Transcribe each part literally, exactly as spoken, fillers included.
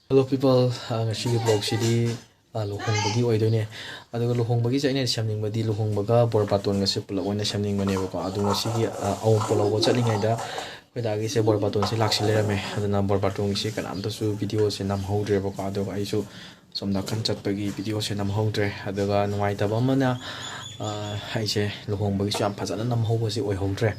Hello people, ꯑ, ꯉꯁꯤꯒꯤ vlogꯁꯤꯗꯤ, ꯑ, ꯂꯨꯍꯣꯡꯕꯒꯤ ꯑꯣꯏꯗꯣꯏꯅꯦ꯫ ꯑꯗꯨꯒ ꯂꯨꯍꯣꯡꯕꯒꯤꯁꯦ ꯑꯩꯅ ꯁꯦꯝꯅꯤꯡꯕꯗꯤ ꯂꯨꯍꯣꯡꯕꯒ ꯕꯣꯔ ꯕꯥꯇꯣꯟꯒꯁꯦ ꯄꯨꯂꯞ ꯑꯣꯏꯅ ꯁꯦꯝꯅꯤꯡꯕꯅꯦꯕꯀꯣ꯫ ꯑꯗꯣ ꯉꯁꯤꯒꯤ, ꯑ, ꯑꯋꯨꯟꯄꯣꯠ ꯂꯧꯕ ꯆꯠꯂꯤꯉꯩꯗ ꯑꯩꯈꯣꯏ ꯗꯥꯒꯤꯁꯦ ꯕꯣꯔ ꯕꯥꯇꯣꯟꯁꯦ ꯂꯥꯛꯁꯤꯜ ꯂꯩꯔꯝꯃꯦ꯫ ꯑꯗꯨꯅ ꯕꯣꯔ ꯕꯥꯇꯣꯟꯒꯤꯁꯦ ꯀꯅꯥꯝꯇꯁꯨ videoꯁꯦ ꯅꯝꯍꯧꯗ꯭ꯔꯦꯕꯀꯣ꯫ ꯑꯗꯨꯒ ꯑꯩꯁꯨ ꯁꯣꯝ ꯅꯥꯀꯟ ꯆꯠꯄꯒꯤ videoꯁꯦ ꯅꯝꯍꯧꯗ꯭ꯔꯦ꯫ ꯑꯗꯨꯒ ꯅꯨꯡꯉꯥꯏꯇꯕ ꯑꯃꯅ, ꯑ, ꯑꯩꯁꯦ ꯂꯨꯍꯣꯡꯕꯒꯤꯁꯨ ꯌꯥꯝ ꯐꯖꯅ ꯅꯝꯍꯧꯕꯁꯦ ꯑꯣꯏꯍꯧꯗ꯭ꯔꯦ꯫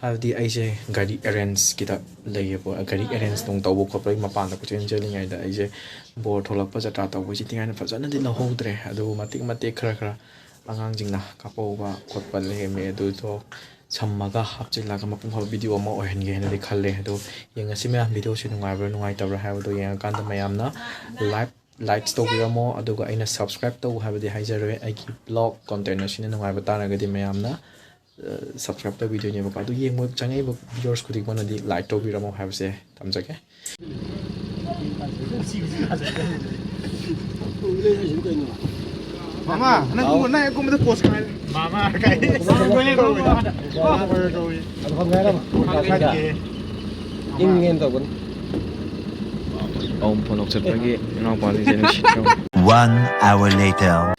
ꯍꯥꯏꯕꯗꯤ ꯑꯩꯁꯦ ꯒꯥꯔꯤ arrange ꯈꯤꯇ ꯂꯩꯌꯦꯕ꯫ ꯒꯥꯔꯤ arrange ꯅꯨꯡ ꯇꯧꯕ ꯈꯣꯠꯄꯒꯤ ꯃꯄꯥꯟꯗ ꯀꯣꯏꯆꯦꯟ ꯆꯦꯜꯂꯤꯉꯩꯗ ꯑꯩꯁꯦ ꯕꯣꯔ ꯊꯣꯛꯂꯛꯄ ꯖꯇ꯭ꯔꯥ ꯇꯧꯕꯩꯁꯦ ꯏꯟꯊꯤ ꯅꯨꯡꯉꯥꯏꯅ ꯐꯖꯅꯗꯤ ꯂꯧꯍꯧꯗ꯭ꯔꯦ꯫ ꯑꯗꯨꯕꯨ ꯃꯇꯦꯛ ꯃꯇꯦꯛ ꯈꯔ ꯈꯔ ꯑꯉꯥꯡꯁꯤꯡꯅ ꯀꯥꯞꯍꯧꯕ ꯈꯣꯠꯄ ꯂꯩꯔꯝꯃꯦ꯫ ꯑꯗꯨꯗꯣ ꯁꯝꯃꯒ ꯍꯥꯞꯆꯤꯜꯂꯒ ꯃꯄꯨꯡ ꯐꯥꯕ video ꯑꯃ ꯑꯣꯏꯍꯟꯒꯦ ꯍꯥꯏꯅꯗꯤ ꯈꯜꯂꯦ꯫ ꯑꯗꯣ ꯌꯦꯡꯉꯁꯤ ꯃꯌꯥꯝ, videoꯁꯦ ꯅꯨꯡꯉꯥꯏꯕ꯭ꯔꯥ ꯅꯨꯡꯉꯥꯏꯇꯕ꯭ꯔꯥ ꯍꯥꯏꯕꯗꯣ ꯌꯦꯡꯉꯀꯥꯟꯗ ꯃꯌꯥꯝꯅ like, likes ꯇꯧꯕꯤꯔꯝꯃꯣ꯫ ꯑꯗꯨꯒ ꯑꯩꯅ subscribe ꯇꯧ ꯍꯥꯏꯕꯗꯤ ꯍꯥꯏꯖꯔꯣꯏ, ꯑꯩꯒꯤ vlog content ꯑꯁꯤꯅ ꯅꯨꯡꯉꯥꯏꯕ ꯇꯥꯔꯒꯗꯤ ꯃꯌꯥꯝꯅ, ꯑ, subscribe ꯇꯧꯕꯤꯗꯣꯏꯅꯦꯕꯀꯣ꯫ ꯑꯗꯨ ꯌꯦꯡꯕ ꯆꯪꯉꯛꯏꯕ viewers ꯈꯨꯗꯤꯡꯃꯛꯅꯗꯤ like ꯇꯧꯕꯤꯔꯝꯃꯣ ꯍꯥꯏꯕꯁꯦ ꯊꯝꯖꯒꯦ꯫ ꯃꯥꯃꯥ, ꯅꯪ ꯀꯨꯝꯕ, ꯅꯪ ꯍꯦꯛ ꯀꯨꯝꯕꯗ pose ꯀꯥꯏ꯫ ꯃꯥꯃꯥ ꯀꯥꯏ꯫ ꯀꯧꯏ꯫ ꯏꯪꯉꯦꯅ ꯇꯧꯕꯅꯤ꯫ ꯑꯋꯨꯟꯄꯣꯠ ꯂꯧ ꯆꯠꯄꯒꯤ ꯏꯅꯥꯎꯄꯥꯁꯤꯡꯁꯦ ꯅꯨꯡꯁꯤꯠꯇ꯭ꯔꯣ? One hour later.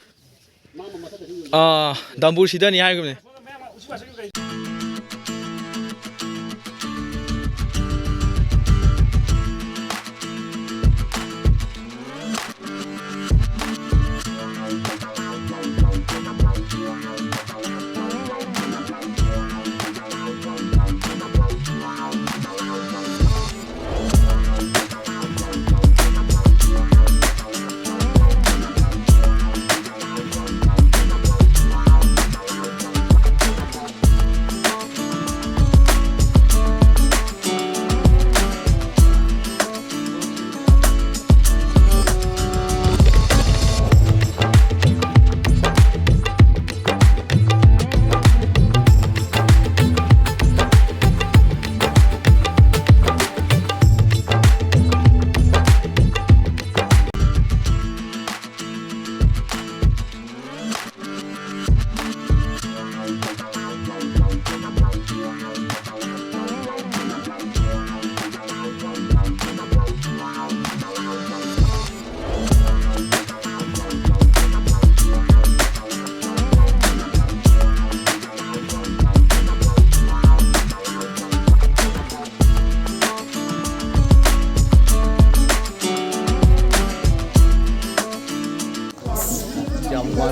ꯑꯥ, ꯗꯝꯕꯨꯔ ꯁꯤꯗꯅꯤ ꯍꯥꯏꯈꯤꯕꯅꯦ꯫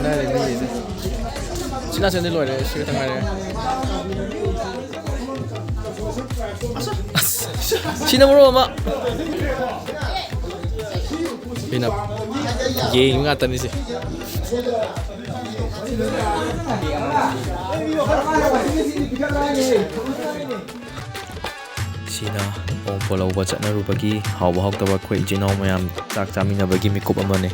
ꯉꯥꯏꯔꯦ ꯃꯤꯁꯦ꯫ ꯁꯤ ꯅꯥꯆꯦꯟꯗꯤ ꯂꯣꯏꯔꯦ, ꯁꯤ ꯈꯛꯇ ꯉꯥꯏꯔꯦ꯫ ꯑꯁ, ꯁꯤꯅ ꯃꯔꯣꯜ ꯑꯃ꯫ ꯃꯤꯅ ꯌꯦꯡꯉꯤ ꯉꯥꯛꯇꯅꯤꯁꯦ꯫ ꯁꯤꯅ ꯑꯣꯡꯄꯣ ꯂꯧꯕ ꯆꯠꯅꯔꯨꯕꯒꯤ ꯍꯥꯎꯕ ꯍꯥꯎꯇꯕ ꯑꯩꯈꯣꯏ ꯏꯆꯤꯟ ꯏꯅꯥꯎ ꯃꯌꯥꯝ ꯆꯥꯛ ꯆꯥꯃꯤꯟꯅꯕꯒꯤ ꯃꯤꯀꯨꯞ ꯑꯃꯅꯤ꯫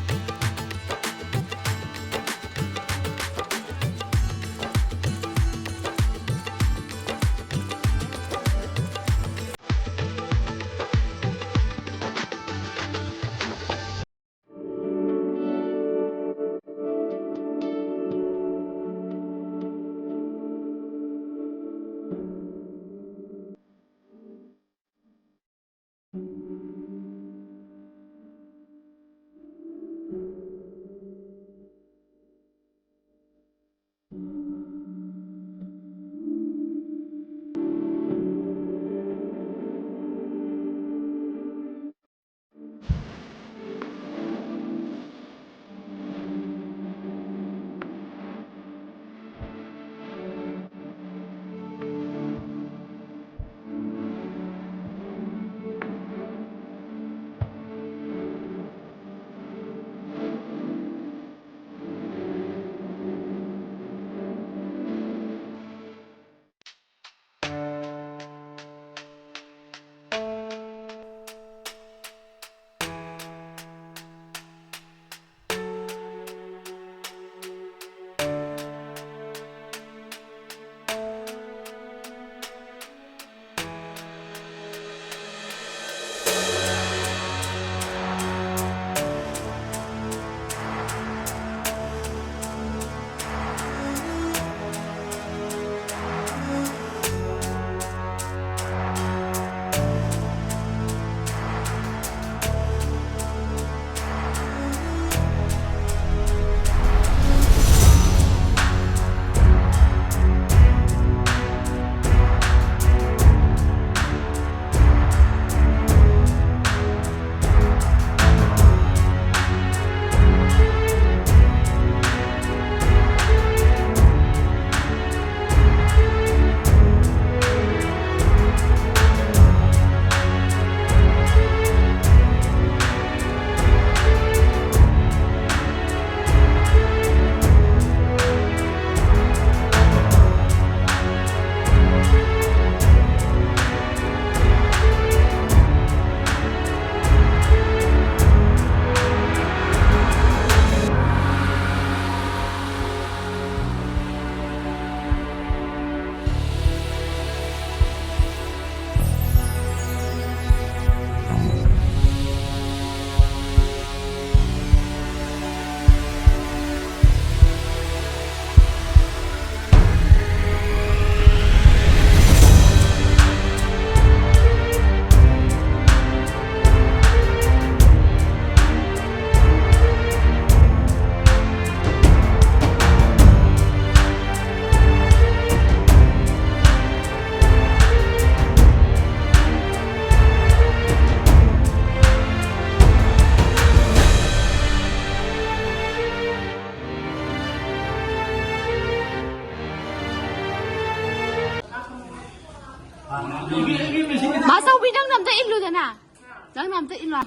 ꯅꯪꯅ ꯑꯝꯇ ꯏꯜꯂꯣ꯫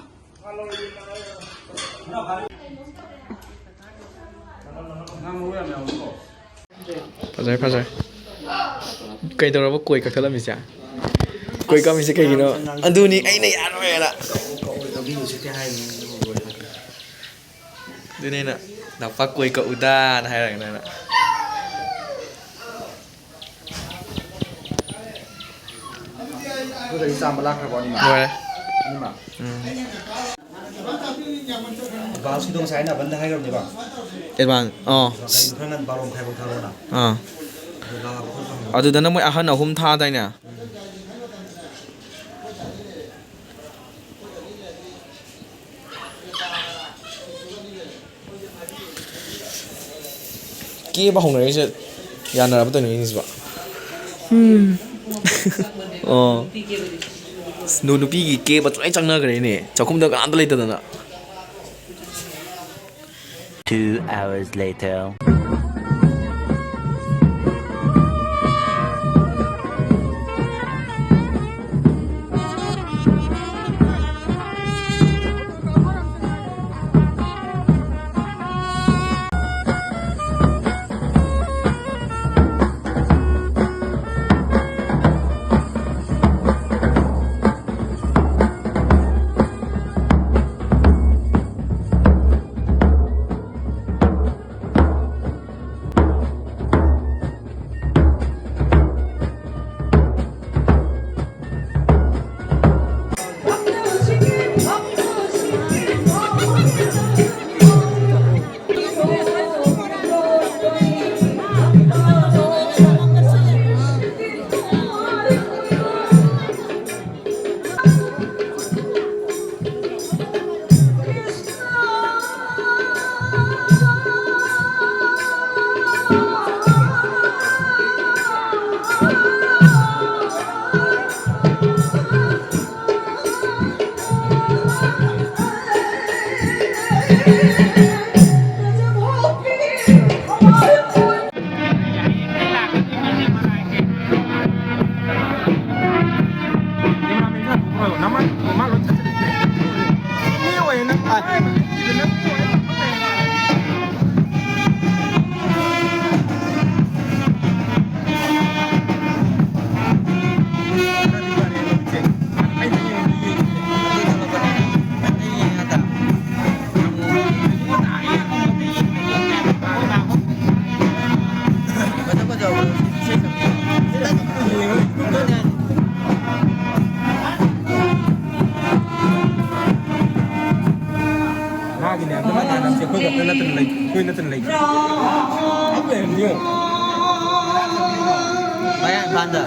ꯐꯖꯔꯦ, ꯐꯖꯔꯦ꯫ ꯀꯩꯗꯧꯔꯕ ꯀꯣꯏ ꯀꯛꯊꯠꯂꯝꯃꯤꯁꯦ? ꯀꯣꯏ ꯀꯛꯂꯝꯃꯤꯁꯦ ꯀꯩꯒꯤꯅꯣ? ꯑꯗꯨꯅꯤ ꯑꯩꯅ ꯌꯥꯔꯣꯏꯅ꯫ ꯑꯗꯨꯅꯤ ꯑꯩꯅ ꯅꯥꯎꯄꯥ ꯀꯣꯏ ꯀꯛꯎꯗꯥꯅ ꯍꯥꯏꯔꯒꯅ꯫ ꯑꯗꯨꯗꯒꯤ ꯆꯥꯝꯕ ꯂꯥꯛꯈ꯭ꯔꯕꯣ ꯑꯅꯤꯃꯛ? ꯂꯣꯏꯔꯦ꯫ ꯑꯅꯤꯃꯛ? ꯎꯝ꯫ ꯑꯦꯗꯚꯥꯟꯁꯀꯤꯗꯣ ꯉꯁꯥꯏ ꯑꯩꯅ ꯑꯕꯟꯗ ꯍꯥꯏꯈ꯭ꯔꯕꯅꯦꯕ꯫ ꯑꯦꯗꯚꯥꯟꯁ, ꯑꯣ꯫ ꯒꯥꯔꯤꯗꯣ ꯈꯔ ꯉꯟ ꯕꯥꯔꯣ ꯃꯈꯥꯏꯐꯥꯎ ꯊꯥꯔꯛꯑꯣꯅ꯫ ꯑꯥ꯫ ꯑꯗꯨ ꯂꯥꯛꯑꯕ ꯈꯣꯠꯄ ꯍꯪꯉꯣ꯫ ꯑꯗꯨꯗꯅ ꯃꯣꯏ ꯑꯍꯟ ꯑꯍꯨꯝ ꯊꯥꯗꯥꯏꯅꯦ? ꯀꯦꯕ ꯍꯧꯅꯔꯛꯏꯁꯦ ꯌꯥꯅꯔꯕ ꯇꯧꯅꯤꯡꯉꯤꯁꯤꯕ꯫ ꯎꯝ꯫ ꯑꯣ꯫ ꯑꯁ, ꯅꯨ-, ꯅꯨꯄꯤꯒꯤ ꯀꯦꯕ ꯂꯣꯏ ꯆꯪꯅꯈ꯭ꯔꯦꯅꯦ, ꯆꯥꯛꯈꯨꯝꯗ ꯀꯅꯥꯝꯇ ꯂꯩꯇꯗꯅ꯫ Two hours later. ꯑꯩꯈꯣꯏ ꯈꯛꯇ ꯅꯠꯇꯅ ꯂꯩ, ꯑꯩꯈꯣꯏ ꯅꯠꯇꯅ ꯂꯩ꯫ ꯃꯌꯥꯡ ꯏꯝꯐꯥꯜꯗ꯫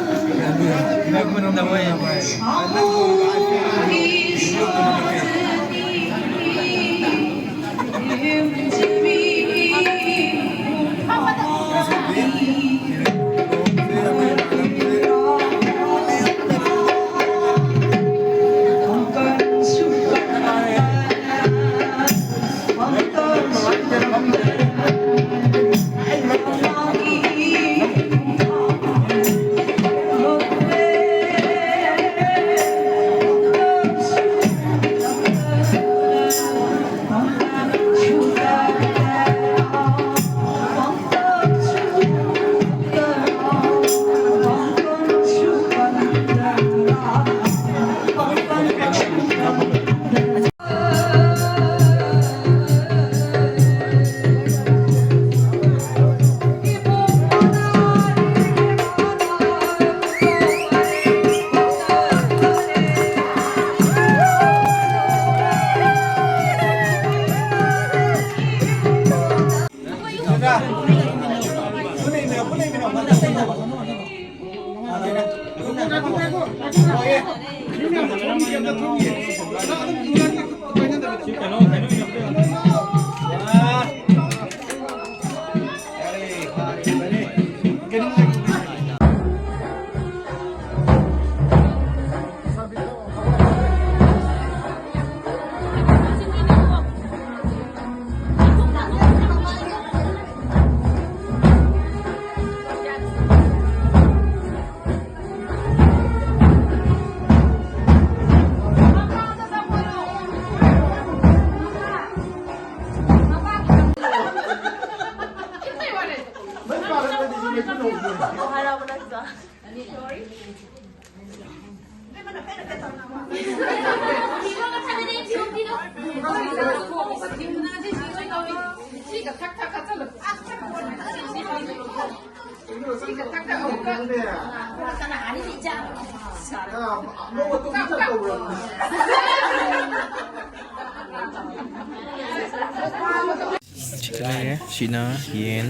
ꯂꯩꯔꯦ꯫ ꯁꯤꯅ ꯌꯦꯟ,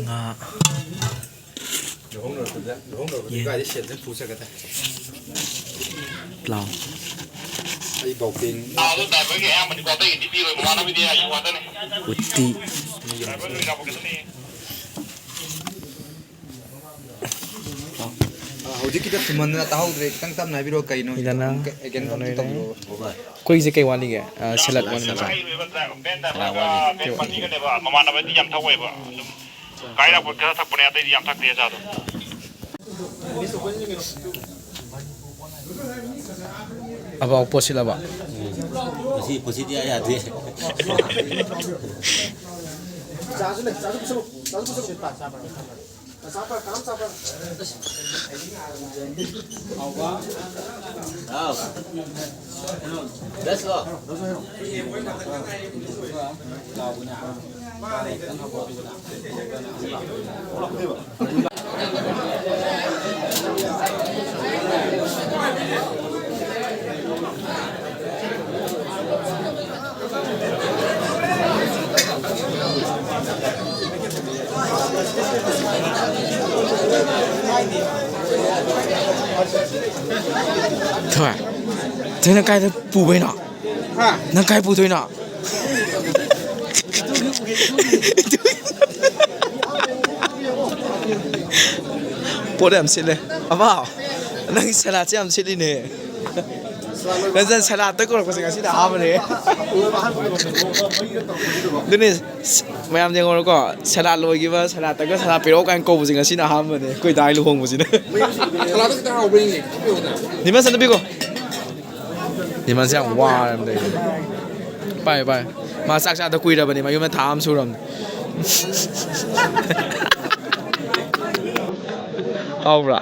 ꯉꯥ꯫ ꯌꯦꯟ꯫ ꯄ꯭ꯂꯥꯎ꯫ ꯑꯩ ꯕꯥꯎꯄꯦꯟ꯫ ꯎꯇꯤ꯫ ꯑ, ꯍꯧꯖꯤꯛꯀꯤꯗ ꯊꯨꯝꯍꯟꯗꯅ ꯇꯥꯍꯧꯗ꯭ꯔꯦ, ꯈꯤꯇꯪ ꯇꯞꯅ ꯍꯥꯏꯕꯤꯔꯛꯑꯣ, ꯀꯩꯅꯣ? ꯁꯤꯗꯅ ꯈꯤꯇꯪ again ꯇꯞꯅ ꯀꯩꯅꯣ ꯂꯩꯔꯦ꯫ ꯇꯧꯕꯤꯔꯛꯑꯣ꯫ ꯑꯩꯈꯣꯏꯁꯦ ꯀꯩ ꯋꯥꯠꯂꯤꯒꯦ? ꯑ, ꯁꯦꯂꯠ ꯋꯥꯠꯂꯤ ꯅꯠꯇ꯭ꯔꯥ? ꯁꯦꯂꯠ ꯋꯥꯠꯂꯤ꯫ ꯃꯃꯥꯟꯅꯕꯗꯤ ꯌꯥꯝ ꯊꯛꯑꯣꯏꯕ꯫ ꯑꯗꯨꯝ ꯒꯥꯔꯤ ꯂꯥꯛꯄ ꯈꯔ ꯊꯛꯄꯅꯦ, ꯑꯇꯩꯗꯤ ꯌꯥꯝ ꯊꯛꯇꯦ ꯑꯆꯥꯗꯣ꯫ ꯑꯕꯥꯎ ꯄꯣꯠꯁꯤꯜꯂꯕ? ꯎꯝ꯫ ꯃꯁꯤ ꯄꯨꯟꯁꯤꯗꯤ ꯑꯩ ꯌꯥꯗꯦ꯫ ꯍꯥꯎ꯫ ꯗꯁ ꯂꯣ꯫ ꯊꯣꯏ, ꯊꯣꯏ, ꯅꯪ ꯀꯥꯏꯗ ꯄꯨꯕꯩꯅꯣ? ꯍꯥ? ꯅꯪ ꯀꯥꯏ ꯄꯨꯗꯣꯏꯅꯣ? ꯄꯣꯠ ꯌꯥꯝ ꯁꯤꯠꯂꯦ꯫ ꯑꯕꯥꯎ, ꯅꯪ ꯁꯦꯂꯥꯠꯁꯦ ꯌꯥꯝ ꯁꯤꯠꯂꯤꯅꯦ꯫ ꯅꯪ ꯁꯦꯂꯥꯠꯇ ꯀꯧꯔꯛꯄꯁꯦ ꯉꯁꯤꯅ ꯑꯍꯥꯟꯕꯅꯦ꯫ ꯑꯗꯨꯅꯦ, ꯃꯌꯥꯝ ꯌꯦꯡꯉꯨꯔꯣꯀꯣ, ꯁꯦꯂꯥꯠ ꯂꯣꯏꯈꯤꯕ, ꯁꯦꯂꯥꯠꯇꯒ ꯁꯦꯂꯥꯠ ꯄꯤꯔꯛꯑꯣ ꯀꯥꯏꯅ ꯀꯧꯕꯁꯦ ꯉꯁꯤꯅ ꯑꯍꯥꯟꯕꯅꯦ ꯑꯩꯈꯣꯏ ꯗꯥꯏ ꯂꯨꯍꯣꯡꯕꯁꯤꯅ꯫ ꯁꯦꯂꯥꯠꯇꯣ ꯈꯤꯇꯪ ꯍꯥꯎꯕ꯭ꯔꯥ ꯌꯦꯡꯒꯦ, ꯈꯤꯇꯪ ꯄꯤꯔꯛꯑꯣꯗꯅ꯫ ꯅꯤꯃꯟ ꯁꯟꯗ ꯄꯤꯈꯣ꯫ ꯅꯤꯃꯟꯁꯦ ꯌꯥꯝ ꯋꯥꯔꯕꯅꯦ꯫ ꯄꯥꯏ, ꯄꯥꯏ꯫ ꯃꯥ ꯆꯥꯛ ꯆꯥꯗ ꯀꯨꯏꯔꯕꯅꯦ, ꯃꯌꯨꯝꯗ ꯊꯥ ꯑꯃ ꯁꯨꯔꯕꯅꯦ꯫ ꯍꯥꯎꯕ꯭ꯔꯥ?